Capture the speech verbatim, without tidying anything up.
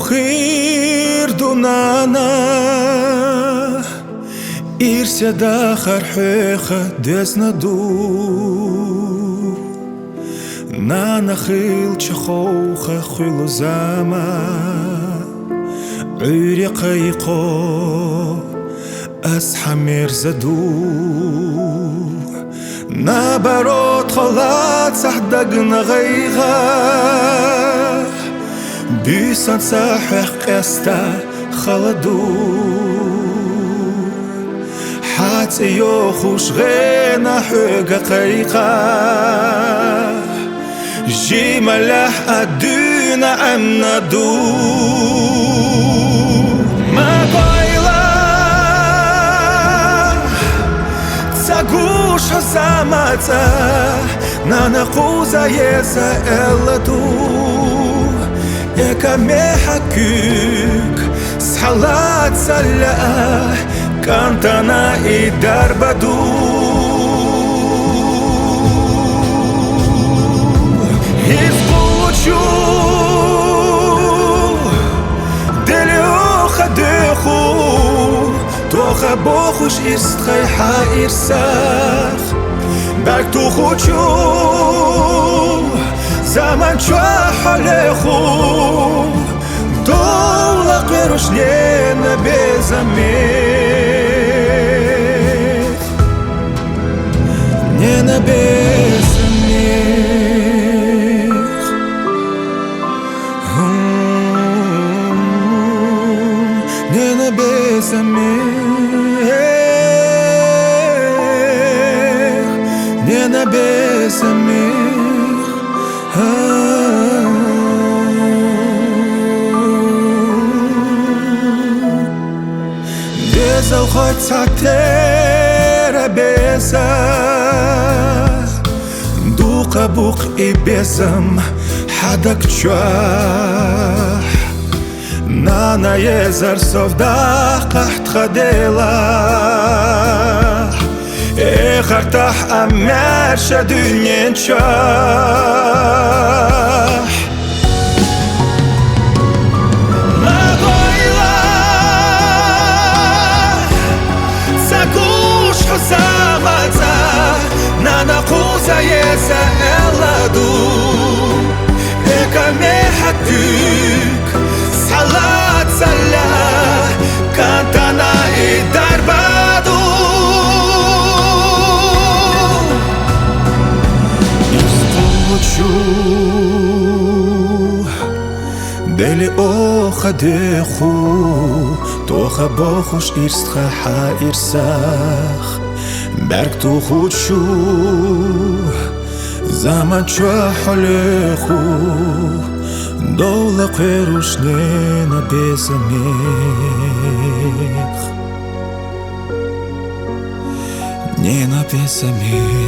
Кхы эр ду, нана, ирс я дахар хьоьха дезна ду. Нана хилча ховха хуьлу заман, Ӏуьйре кхайкхо ас хьан мерза ду. Наоборот, хьо лацахь дагна гӀайгӀа, буьйсанца хьох къаьста хала ду. Хьан цӀи йохуш гӀена хьоьга кхайкха, жималехь а дуьйна Ӏемна ду. Ма гойла, ца гуш хьо заманца, нана кхуза еза элла ду. Экамехьа куьг схьалацалла, кӀантана и дарба ду. Иза кхуллучу делиоха доьху, тоха бохуш ирс тхай хьан ирсах. БӀарг тухучу заман чохь хьо леху, довла кхоьруш ненан безамех. Ненан безамех. Ненан безамех. Ненан безамех. Дезал хоть цхьатерра беза, дукха бу-кх и безам хьан даг чохь. Нана езар сов даккхахь тхан делахь, эхартахь а маьрша дуьнен чохь. Ма гойла, ца гуш хьо заманца, нана кхуза еза элла ду. Экамехьа куьг схьалацалла, кӀантана и дарба ду. Иза кхуллучу делиоха доьху, тоха бохуш ирс тхай хьан ирсах. БӀарг тухучу заман чохь хьо леху, довла кхоьруш ненан безамех. Ненан безамех.